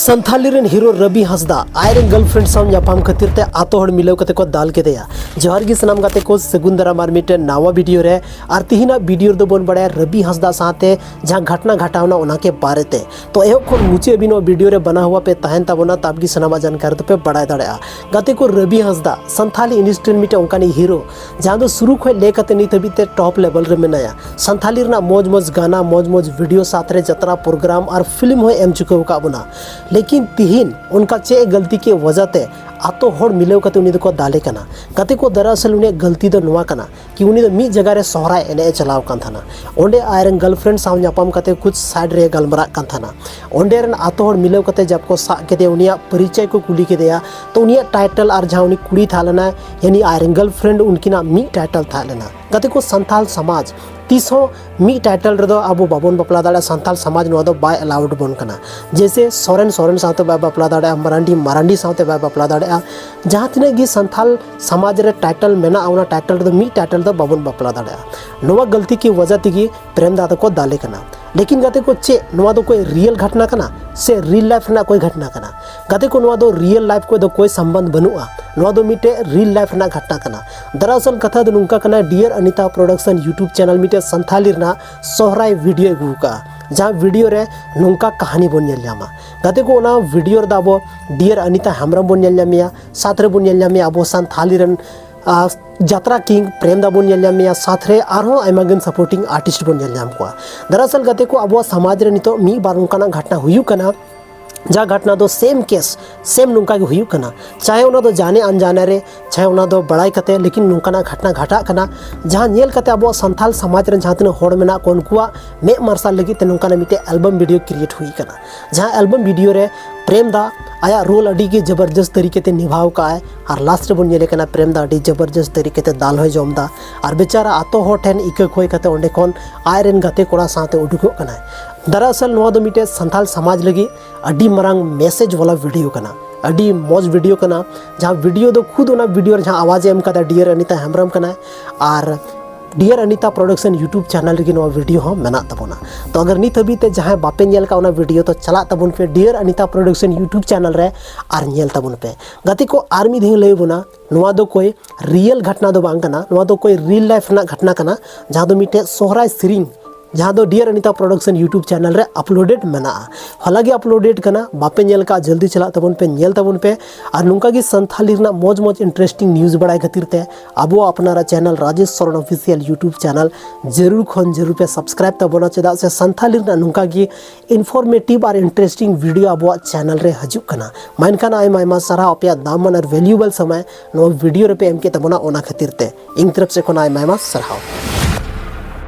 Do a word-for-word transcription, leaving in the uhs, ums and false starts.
ᱥᱟᱱᱛᱷᱟᱞᱤ ᱨᱮᱱ ᱦᱤᱨᱳ ᱨᱚᱵᱤ ᱦᱟᱸᱥᱫᱟ ᱟᱡᱨᱮᱱ ᱜᱟᱨᱞᱯᱷᱨᱮᱱᱰ ᱥᱟᱶ ᱧᱟᱯᱟᱢ ᱠᱷᱟᱹᱛᱤᱨ ᱛᱮ ᱟᱛᱳ ᱦᱚᱲ ᱢᱤᱞᱟᱹᱣ ᱠᱟᱛᱮ ᱠᱚ ᱫᱟᱞ ᱠᱮᱫᱮᱭᱟ᱾ ᱡᱚᱦᱟᱨ ᱜᱮ ᱥᱟᱱᱟᱢ ᱜᱟᱛᱮ ᱠᱚ, ᱥᱟᱹᱜᱩᱱ ᱫᱟᱨᱟᱢ ᱟᱨ ᱢᱤᱫᱴᱮᱱ ᱱᱟᱣᱟ ᱵᱷᱤᱰᱤᱭᱳ ᱨᱮ᱾ ᱟᱨ ᱛᱤᱦᱤᱧᱟᱜ ᱵᱷᱤᱰᱤᱭᱳ ᱨᱮᱫᱚ ᱵᱚᱱ ᱵᱟᱲᱟᱭᱟ ᱨᱚᱵᱤ ᱦᱟᱸᱥᱫᱟ ᱥᱟᱶᱛᱮ ᱡᱟᱦᱟᱸ ᱜᱷᱟᱴᱱᱟ ᱜᱷᱟᱴᱟᱣᱱᱟ ᱚᱱᱟ ᱠᱮ ᱵᱟᱨᱮ ᱛᱮ᱾ ᱛᱚ ᱮᱦᱚᱵ ᱠᱷᱚᱱ ᱢᱩᱪᱟᱹᱫ ᱦᱟᱹᱵᱤᱡ ᱱᱚᱣᱟ ᱵᱷᱤᱰᱤᱭᱳ ᱨᱮ ᱵᱟᱱᱟ ᱦᱩᱭᱟ ᱯᱮ ᱛᱟᱦᱮᱱ ᱛᱟᱵᱚᱱᱟ, ᱛᱟᱵ ᱜᱮ ᱥᱟᱱᱟᱢᱟᱜ ᱡᱟᱱᱠᱟᱨ ᱫᱚᱯᱮ ᱵᱟᱲᱟᱭ ᱫᱟᱲᱮᱭᱟᱜᱼᱟ᱾ ᱜᱟᱛᱮ ᱠᱚ, ᱨᱚᱵᱤ ᱦᱟᱸᱥᱫᱟ ᱥᱟᱱᱛᱷᱟᱞᱤ ᱤᱱᱰᱟᱥᱴᱨᱤ ᱨᱮᱱ ᱢᱤᱫᱴᱮᱱ ᱚᱱᱠᱟᱱᱤᱡ ᱦᱤᱨᱳ, ᱡᱟᱦᱟᱸ ᱫᱚ ᱥᱩᱨᱩ ᱠᱷᱚᱱ ᱞᱟᱹᱭ ᱠᱟᱛᱮ ᱱᱤᱛ ᱦᱟᱹᱵᱤᱡ ᱛᱮ ᱴᱚᱯ ᱞᱮᱵᱮᱞ ᱨᱮ ᱢᱮᱱᱟᱭᱟ᱾ ᱥᱟᱱᱛᱷᱟᱞᱤ ᱨᱮᱱᱟᱜ ᱢᱚᱡᱽ ᱢᱚᱡᱽ ᱜᱟᱱᱟ, ᱢᱚᱡᱽ ᱢᱚᱡᱽ ᱵᱷᱤᱰᱤᱭᱳ, ᱥᱟᱛ ᱨᱮ ᱡᱟᱛᱨᱟ ᱯᱨᱳᱜᱨᱟᱢ ᱟᱨ ᱯᱷᱤᱞᱢ ᱦᱚᱸᱭ ᱮᱢ ᱪᱩᱠᱟᱹᱣ ᱟᱠᱟᱫ ᱵᱚᱱᱟ᱾ ᱞᱮᱠᱤᱱ ᱛᱤᱦᱤᱧ ᱚᱱᱠᱟ ᱪᱮᱫ ᱜᱟᱞᱛᱤ ᱠᱮ ᱣᱟᱡᱟ ᱛᱮ ᱟᱛᱳ ᱦᱚᱲ ᱢᱤᱞᱟᱹᱣ ᱠᱟᱛᱮ ᱩᱱᱤ ᱫᱚᱠᱚ ᱫᱟᱞᱮ ᱠᱟᱱᱟ? ᱜᱟᱛᱮ ᱠᱚ, ᱫᱟᱨᱟᱥᱚᱞ ᱩᱱᱤᱭᱟᱜ ᱜᱟᱞᱛᱤ ᱫᱚ ᱱᱚᱣᱟ ᱠᱟᱱᱟ ᱠᱤ ᱩᱱᱤ ᱫᱚ ᱢᱤᱫ ᱡᱟᱭᱜᱟ ᱨᱮ ᱥᱚᱦᱨᱟᱭ ᱮᱱᱮᱡ ᱮ ᱪᱟᱞᱟᱣ ᱠᱟᱱ ᱛᱟᱦᱮᱱᱟ᱾ ᱚᱸᱰᱮ ᱟᱡᱨᱮᱱ ᱜᱟᱨᱞᱯᱷᱨᱮᱱᱰ ᱥᱟᱶ ᱧᱟᱯᱟᱢ ᱠᱟᱛᱮ ᱠᱩᱪ ᱥᱟᱭᱤᱰ ᱨᱮ ᱜᱟᱞᱢᱟᱨᱟᱜ ᱠᱟᱱ ᱛᱟᱦᱮᱱᱟ᱾ ᱚᱸᱰᱮ ᱨᱮᱱ ᱟᱛᱳ ᱦᱚᱲ ᱢᱤᱞᱟᱹᱣ ᱠᱟᱛᱮ ᱡᱟᱵ ᱠᱚ ᱥᱟᱵ ᱠᱮᱫᱮᱭᱟ, ᱩᱱᱤᱭᱟᱜ ᱯᱚᱨᱤᱪᱚᱭ ᱠᱚ ᱠᱩᱞᱤ ᱠᱮᱫᱮᱭᱟ᱾ ᱛᱚ ᱩᱱᱤᱭᱟᱜ ᱴᱟᱭᱴᱮᱞ ᱟᱨ ᱡᱟᱦᱟᱸ ᱩᱱᱤ ᱠᱩᱲᱤ ᱛᱟᱦᱮᱸ ᱞᱮᱱᱟ, ᱭᱟᱱᱤ ᱟᱡᱨᱮᱱ ᱜᱟᱨᱞᱯᱷᱨᱮᱱᱰ, ᱩᱱᱠᱤᱱᱟᱜ ᱢᱤᱫ ᱴᱟᱭᱴᱮᱞ ᱛᱟᱦᱮᱸ ᱞᱮᱱᱟ᱾ ᱜᱟᱛᱮ ᱠᱚ, ᱥᱟᱱᱛᱟᱞ ᱥᱚᱢᱟᱡᱽ ᱛᱤᱥ ᱦᱚᱸ ᱢᱤᱫ ᱴᱟᱭᱴᱮᱞ ᱨᱮᱫᱚ ᱟᱵᱚ ᱵᱟᱵᱚᱱ ᱵᱟᱯᱞᱟ ᱫᱟᱲᱮᱭᱟᱜᱼᱟ᱾ ᱥᱟᱱᱛᱟᱞ ᱥᱚᱢᱟᱡᱽ ᱱᱚᱣᱟ ᱫᱚ ᱵᱟᱭ ᱮᱞᱟᱣᱩᱰ ᱵᱚᱱ ᱠᱟᱱᱟ᱾ ᱡᱮᱭᱥᱮ ᱥᱚᱨᱮᱱ ᱥᱚᱨᱮᱱ ᱥᱟᱶᱛᱮ ᱵᱟᱭ ᱵᱟᱯᱞᱟ ᱫᱟᱲᱮᱭᱟᱜᱼᱟ, ᱢᱟᱨᱟᱱᱰᱤ ᱢᱟᱨᱟᱱᱰᱤ ᱥᱟᱶᱛᱮ ᱵᱟᱭ ᱵᱟᱯᱞᱟ ᱫᱟᱲᱮᱭᱟᱜᱼᱟ᱾ ᱡᱟᱦᱟᱸ ᱛᱤᱱᱟᱹᱜ ᱜᱮ ᱥᱟᱱᱛᱟᱞ ᱥᱚᱢᱟᱡᱽ ᱨᱮ ᱴᱟᱭᱴᱮᱞ ᱢᱮᱱᱟᱜᱼᱟ, ᱚᱱᱟ ᱴᱟᱭᱴᱮᱞ ᱨᱮᱫᱚ ᱢᱤᱫ ᱴᱟᱭᱴᱮᱞ ᱫᱚ ᱵᱟᱵᱚᱱ ᱵᱟᱯᱞᱟ ᱫᱟᱲᱮᱭᱟᱜᱼᱟ᱾ ᱱᱚᱣᱟ ᱜᱟᱞᱛᱤ ᱠᱤ ᱣᱟᱡᱟ ᱛᱮᱜᱮ ᱯᱨᱮᱢ ᱫᱟ ᱫᱚᱠᱚ ᱫᱟᱞᱮ ᱠᱟᱱᱟ᱾ ᱞᱮᱠᱤᱱ ᱜᱟᱛᱮ ᱠᱚ, ᱪᱮᱫ ᱱᱚᱣᱟ ᱫᱚ ᱠᱚᱭ ᱨᱤᱭᱮᱞ ᱜᱷᱟᱴᱱᱟ ᱠᱟᱱᱟ ᱥᱮ ᱨᱤᱭᱮᱞ ᱞᱟᱭᱤᱯᱷ ᱨᱮᱱᱟᱜ ᱠᱚᱭ ᱜᱷᱟᱴᱱᱟ ᱠᱟᱱᱟ? ᱜᱟᱛᱮ ᱠᱚ, ᱱᱚᱣᱟ ᱫᱚ ᱨᱤᱭᱮᱞ ᱞᱟᱭᱤᱯᱷ ᱠᱚᱭ ᱫᱚ ᱠᱚᱭ ᱥᱚᱢᱵᱚᱱᱫᱷ ᱵᱟᱹᱱᱩᱜᱼᱟ᱾ ᱱᱚᱣᱟ ᱫᱚ ᱢᱤᱫᱴᱮᱡ ᱨᱤᱭᱮᱞ ᱞᱟᱭᱤᱯᱷ ᱨᱮᱱᱟᱜ ᱜᱷᱟᱴᱱᱟ ᱠᱟᱱᱟ᱾ ᱫᱟᱨᱟᱥᱚᱞ ᱠᱟᱛᱷᱟ ᱫᱚ ᱱᱚᱝᱠᱟ ᱠᱟᱱᱟ, dear Anita production YouTube channel ᱢᱤᱫᱴᱮᱡ ᱥᱟᱱᱛᱷᱟᱞᱤ ᱨᱮᱱᱟᱜ ᱥᱚᱦᱨᱟᱭ ᱵᱷᱤᱰᱤᱭᱳ ᱟᱹᱜᱩ ᱟᱠᱟᱫᱼᱟ, ᱡᱟᱦᱟᱸ ᱵᱷᱤᱰᱤᱭᱳ ᱨᱮ ᱱᱚᱝᱠᱟ ᱠᱟᱹᱦᱱᱤ ᱵᱚᱱ ᱧᱮᱞ ᱧᱟᱢᱟ᱾ ᱜᱟᱛᱮ ᱠᱚ, ᱚᱱᱟ ᱵᱷᱤᱰᱤᱭᱳ ᱨᱮᱫᱚ ᱟᱵᱚ ᱰᱤᱭᱟᱨ ᱟᱱᱤᱛᱟ ᱦᱮᱢᱵᱨᱚᱢ ᱵᱚᱱ ᱧᱮᱞ ᱧᱟᱢᱮᱭᱟ, ᱥᱟᱛ ᱨᱮᱵᱚᱱ ᱧᱮᱞ ᱧᱟᱢᱮᱭᱟ ᱟᱵᱚ ᱥᱟᱱᱛᱷᱟᱞᱤ ᱨᱮᱱ ᱟᱨ ᱡᱟᱛᱨᱟ ᱠᱤᱝ ᱯᱨᱮᱢ ᱫᱟ ᱵᱚᱱ ᱧᱮᱞ ᱧᱟᱢᱮᱭᱟ, ᱥᱟᱛ ᱨᱮ ᱟᱨᱦᱚᱸ ᱟᱭᱢᱟ ᱜᱟᱱ ᱥᱟᱯᱳᱨᱴᱤᱝ ᱟᱨᱴᱤᱥᱴ ᱵᱚᱱ ᱧᱮᱞ ᱧᱟᱢ ᱠᱚᱣᱟ᱾ ᱫᱟᱨᱟᱥᱚᱞ ᱜᱟᱛᱮ ᱠᱚ, ᱟᱵᱚᱣᱟᱜ ᱥᱚᱢᱟᱡᱽ ᱨᱮ ᱱᱤᱛᱚᱜ ᱢᱤᱫ ᱵᱟᱨ ᱚᱱᱠᱟᱱᱟᱜ ᱜᱷᱟᱴᱱᱟ ᱦᱩᱭᱩᱜ ᱠᱟᱱᱟ, ᱡᱟᱦᱟᱸ ᱜᱷᱟᱴᱱᱟ ᱫᱚ ᱥᱮᱢ ᱠᱮᱥ ᱥᱮᱢ ᱱᱚᱝᱠᱟ ᱜᱮ ᱦᱩᱭᱩᱜ ᱠᱟᱱᱟ, ᱪᱟᱦᱮ ᱚᱱᱟ ᱫᱚ ᱡᱟᱱᱮ ᱟᱱᱡᱟᱱᱮ ᱨᱮ, ᱪᱟᱦᱮ ᱚᱱᱟ ᱫᱚ ᱵᱟᱲᱟᱭ ᱠᱟᱛᱮ, ᱞᱮᱠᱤᱱ ᱱᱚᱝᱠᱟᱱᱟᱜ ᱜᱷᱟᱴᱱᱟ ᱜᱷᱟᱴᱟᱜ ᱠᱟᱱᱟ, ᱡᱟᱦᱟᱸ ᱧᱮᱞ ᱠᱟᱛᱮ ᱟᱵᱚᱣᱟᱜ ᱥᱟᱱᱛᱟᱞ ᱥᱚᱢᱟᱡᱽ ᱨᱮᱱ ᱡᱟᱦᱟᱸ ᱛᱤᱱᱟᱹᱜ ᱦᱚᱲ ᱢᱮᱱᱟᱜ ᱠᱚᱣᱟ, ᱩᱱᱠᱩᱣᱟᱜ ᱢᱮᱫ ᱢᱟᱨᱥᱟᱞ ᱞᱟᱹᱜᱤᱫ ᱛᱮ ᱱᱚᱝᱠᱟᱱᱟᱜ ᱢᱤᱫᱴᱮᱡ ᱮᱞᱵᱟᱢ ᱵᱷᱤᱰᱤᱭᱳ ᱠᱨᱤᱭᱮᱴ ᱦᱩᱭ ᱠᱟᱱᱟ᱾ ᱡᱟᱦᱟᱸ ᱮᱞᱵᱟᱢ ᱵᱷᱤᱰᱤᱭᱳ ᱨᱮ ᱯᱨᱮᱢ ᱫᱟ ᱟᱭᱟᱜ ᱨᱳᱞ ᱟᱹᱰᱤ ᱜᱮ ᱡᱚᱵᱚᱨᱡᱚᱥᱛ ᱛᱟᱹᱨᱤᱠᱟ ᱛᱮ ᱱᱤᱵᱷᱟᱣ ᱠᱟᱜᱼᱟᱭ᱾ ᱟᱨ ᱞᱟᱥᱴ ᱨᱮᱵᱚᱱ ᱧᱮᱞᱮ ᱠᱟᱱᱟ ᱯᱨᱮᱢ ᱫᱟ ᱟᱹᱰᱤ ᱡᱚᱵᱚᱨᱡᱚᱥᱛ ᱛᱟᱹᱨᱤᱠᱟ ᱛᱮ ᱫᱟᱞ ᱦᱚᱸᱭ ᱡᱚᱢ ᱫᱟ᱾ ᱟᱨ ᱵᱮᱪᱟᱨᱟ ᱟᱛᱳ ᱦᱚᱲ ᱴᱷᱮᱱ ᱤᱠᱟᱹ ᱠᱷᱚᱭ ᱠᱟᱛᱮ ᱚᱸᱰᱮ ᱠᱷᱚᱱ ᱟᱡ ᱨᱮᱱ ᱜᱟᱛᱮ ᱠᱚᱲᱟ ᱥᱟᱶᱛᱮ ᱩᱰᱩᱠᱚᱜ ᱠᱟᱱᱟᱭ᱾ ᱫᱟᱨᱟᱥᱚᱞ ᱱᱚᱣᱟ ᱫᱚ ᱢᱤᱫᱴᱮᱡ ᱥᱟᱱᱛᱟᱞ ᱥᱚᱢᱟᱡᱽ ᱞᱟᱹᱜᱤᱫ ᱟᱹᱰᱤ ᱢᱟᱨᱟᱝ ᱢᱮᱥᱮᱡᱽ ᱵᱟᱞᱟ ᱵᱷᱤᱰᱤᱭᱳ ᱠᱟᱱᱟ, ᱟᱹᱰᱤ ᱢᱚᱡᱽ ᱵᱷᱤᱰᱤᱭᱳ ᱠᱟᱱᱟ᱾ ᱡᱟᱦᱟᱸ ᱵᱷᱤᱰᱤᱭᱳ ᱫᱚ ᱠᱷᱩᱫ ᱚᱱᱟ ᱵᱷᱤᱰᱤᱭᱳ ᱨᱮ ᱡᱟᱦᱟᱸ ᱟᱣᱟᱡᱽ ᱮ ᱮᱢ ᱠᱟᱫᱟ ᱰᱤᱭᱟᱨ ᱟᱱᱤᱛᱟ ᱦᱮᱢᱵᱨᱚᱢ ᱠᱟᱱᱟᱭ, ᱟᱨ Dear Anita Production YouTube channel ᱨᱮᱜᱮ ᱱᱚᱣᱟ video ᱦᱚᱸ ᱢᱮᱱᱟᱜ ᱛᱟᱵᱚᱱᱟ᱾ ᱛᱚ ᱟᱜᱟᱨ ᱱᱤᱛ ᱦᱟᱹᱵᱤᱡ ᱛᱮ ᱡᱟᱦᱟᱸᱭ ᱵᱟᱯᱮ ᱧᱮᱞ ᱠᱟᱜ ᱚᱱᱟ video, ᱛᱚ ᱪᱟᱞᱟᱜ ᱛᱟᱵᱚᱱ ᱯᱮ Dear Anita Production YouTube channel ᱨᱮ ᱟᱨ ᱧᱮᱞ ᱛᱟᱵᱚᱱ ᱯᱮ᱾ ᱜᱟᱛᱮ ᱠᱚ, ᱟᱨ ᱢᱤᱫ ᱫᱷᱟᱣ ᱤᱧ ᱞᱟᱹᱭ ᱵᱚᱱᱟ, ᱱᱚᱣᱟ ᱫᱚ ᱠᱳᱭ real ᱜᱷᱚᱴᱱᱟ ᱫᱚ ᱵᱟᱝ ᱠᱟᱱᱟ, ᱱᱚᱣᱟ ᱫᱚ ᱠᱳᱭ real life ᱨᱮᱱᱟᱜ ᱜᱷᱚᱴᱱᱟ ᱠᱟᱱᱟ, ᱡᱟᱦᱟᱸ ᱫᱚ ᱢᱤᱫᱴᱮᱡ ᱥᱚᱦᱨᱟᱭ ᱥᱮᱨᱮᱧ, ᱡᱟᱦᱟᱸ ᱫᱚ Dear Anita Production YouTube channel ᱨᱮ uploaded ᱢᱮᱱᱟᱜᱼᱟ᱾ ᱦᱚᱞᱟ ᱜᱮ uploaded ᱠᱟᱱᱟ, ᱵᱟᱯᱮ ᱧᱮᱞ ᱠᱟᱜ, ᱡᱚᱞᱫᱤ ᱪᱟᱞᱟᱜ ᱛᱟᱵᱚᱱ ᱯᱮ, ᱧᱮᱞ ᱛᱟᱵᱚᱱ ᱯᱮ᱾ ᱟᱨ ᱱᱚᱝᱠᱟ ᱜᱮ ᱥᱟᱱᱛᱷᱟᱞᱤ ᱨᱮᱱᱟᱜ ᱢᱚᱡᱽ ᱢᱚᱡᱽ interesting news ᱵᱟᱲᱟᱭ ᱠᱷᱟᱹᱛᱤᱨ ᱛᱮ ᱟᱵᱚᱣᱟᱜ ᱟᱯᱱᱟᱨᱟᱜ channel Rajesh Soren Official YouTube channel ᱡᱟᱹᱨᱩᱲ ᱠᱷᱚᱱ ᱡᱟᱹᱨᱩᱲ ᱯᱮ subscribe ᱛᱟᱵᱚᱱᱟ, ᱪᱮᱫᱟᱜ ᱥᱮ ᱥᱟᱱᱛᱷᱟᱞᱤ ᱨᱮᱱᱟᱜ ᱱᱚᱝᱠᱟ ᱜᱮ informative ᱟᱨ interesting video ᱟᱵᱚᱣᱟᱜ channel ᱨᱮ ᱦᱤᱡᱩᱜ ᱠᱟᱱᱟ᱾ ᱢᱟ ᱮᱱᱠᱷᱟᱱ ᱟᱭᱢᱟ ᱟᱭᱢᱟ ᱥᱟᱨᱦᱟᱣ ᱟᱯᱮᱭᱟᱜ ᱫᱟᱢᱟᱱ ᱟᱨ valuable ᱥᱚᱢᱚᱭ ᱱᱚᱣᱟ video ᱨᱮᱯᱮ ᱮᱢ ᱠᱮᱫ ᱛᱟᱵᱚᱱᱟ, ᱚᱱᱟ ᱠᱷᱟᱹᱛᱤᱨ ᱛᱮ ᱤᱧ ᱛᱚᱨᱚᱯ ᱥᱮᱫ ᱠᱷᱚᱱ ᱟᱭᱢᱟ ᱟᱭᱢᱟ ᱥᱟᱨᱦᱟᱣ᱾